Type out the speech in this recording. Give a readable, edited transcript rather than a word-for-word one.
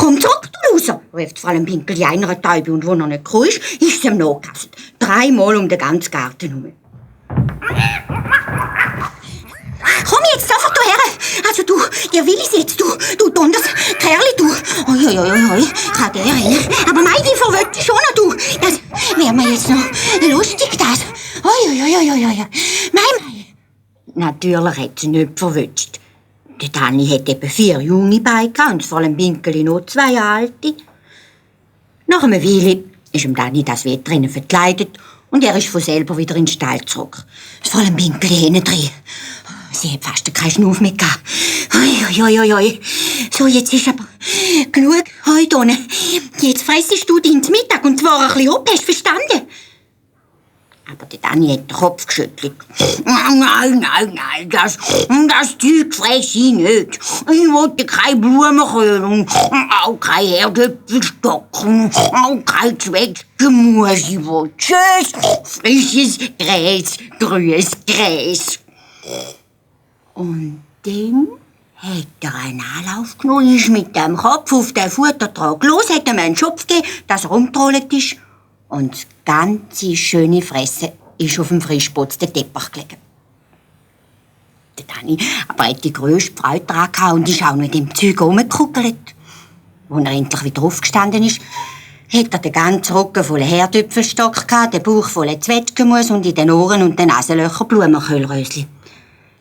Komm zurück, du Loser, ruft Fräulein Pinkeli einer Taube und wo er nicht gekommen ist sie ihm nachgegessen. 3-mal um den ganzen Garten herum. Komm jetzt sofort her! Also du, der will es jetzt, du donners Kerli, du. Oi, kann der rennen. Aber mei, die verwöhnt schon noch, du. Das wär mir jetzt noch lustig, das. Oi. Mei. Natürlich hat sie nicht verwünscht. Der Danny hat eben 4 junge Beine und vor allem Pinkeli noch 2 alte. Nach einer Weile ist dem Danny das Wetter drinnen verkleidet und er ist von selber wieder in den Stall zurück. Vor allem Pinkeli hinten drin. Sie hat fast keinen Schnuff mehr gehabt. Oi. So, jetzt ist aber genug heute unten. Jetzt fressest du deinen Mittag und zwar ein bisschen ab, hast du verstanden? Aber der Danny hat den Kopf geschüttelt. Nein, das Zeug fresse ich nicht. Ich wollte keine Blumenkohl und auch kein Herdöpfelstock und auch kein Zwetschgenmus. Ich wollte schönes, frisches Gräs, grünes Gräs. Und dann hat er einen Anlauf genommen, ist mit dem Kopf auf den Futtertrag los, hat ihm einen Schopf gegeben, dass er rumgetrollt ist. Und das ganze schöne Fressen ist auf dem frischputzten Teppich gelegen. Der Danny aber hat die grösste Freude daran gehabt und ist auch noch in dem Zeug rumgekuckelt. Als er endlich wieder aufgestanden ist, hat er den ganzen Rücken voller Herdöpfelstock gehabt, den Bauch voller Zwetschgenmus und in den Ohren und den Nasenlöchern Blumenkohlrösli.